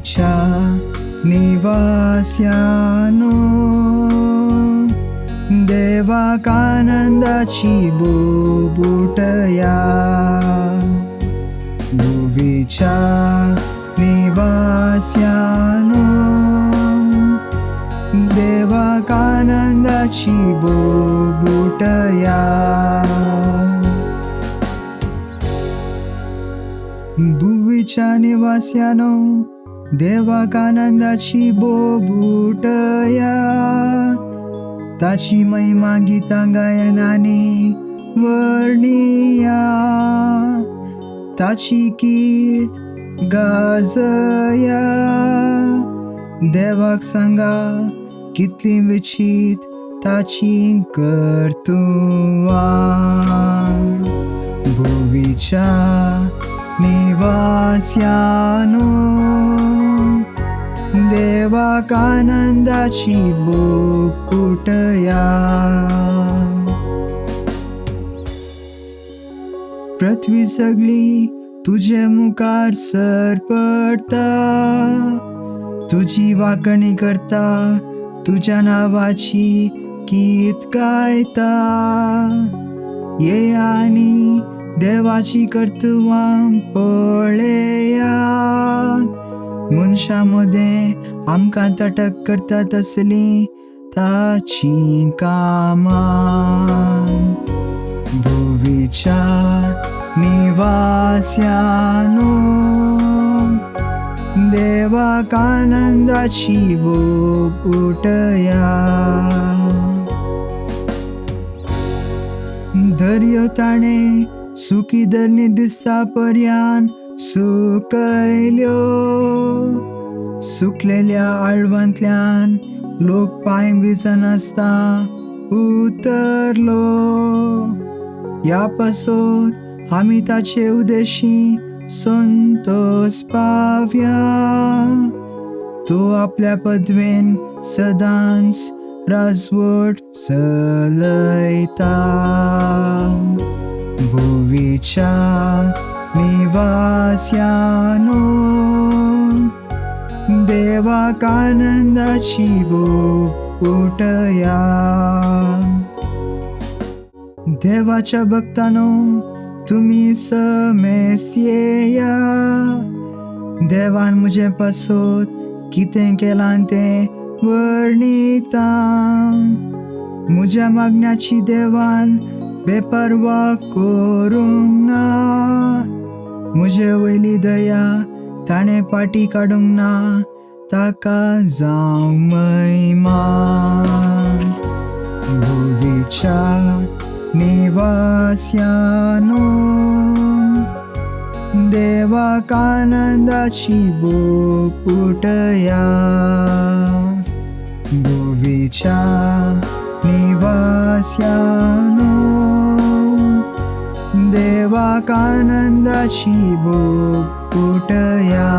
भुवीच्या निवास्यानो, देवाक आनंदाची बोबुटया। भुवीच्या निवास्यानो, देवाक आनंदाची बोबुटया। भुवीच्या निवास्यानो, देवाक आनंदाची बोबुटया। ताची महिमा गितां गायनांनी वर्णिया, ताची कीर्त गाजया। देवाक सांगा कितली विचीत ताची कर्तुवां। भुवीच्या निवास्यानो, देवाक आनंदाची बोबुटया। पृथ्वी सगळी तुझे मुखार सरपडटा, तुजी वाकणी करता, तुज्या नांवाची कीर्त गायता। ये आनी देवाची कर्तुवां पळया, मनशां मदें आमकां तटक करता तसलीं ताचीं कामां। भुवीच्या निवास्यानो, देवाक आनंदाची बोबुटया। दर्यो ताणें सुकी धरणी दिसता पर्यान सुकयल्यो, सुकलेल्या आळवांतल्यान लोक पांय भिजनासता उतरलो। ह्या पासत आमी ताचे उदेशी संतोष पावया, तो आपल्या पदवेन सदांच राजवट चलयता। भुवीच्या निवास्यानो, देवाक आनंदाची बोबुटया। देवाच्या भक्तानो, तुमी समेस्त येया, देवान म्हजे पासत कितें केलां तें वर्णिता। म्हज्या मागण्याची देवान बेपर्वा करूंक ना, म्हजे वयली दया ताणें पाटी काडूंक ना, ताका जावं महिमा। भुवीच्या निवास्यानो, देवाक आनंदाची बोबुटया। भुवीच्या निवास्यानो, देवाक आनंदाची बोबुटया।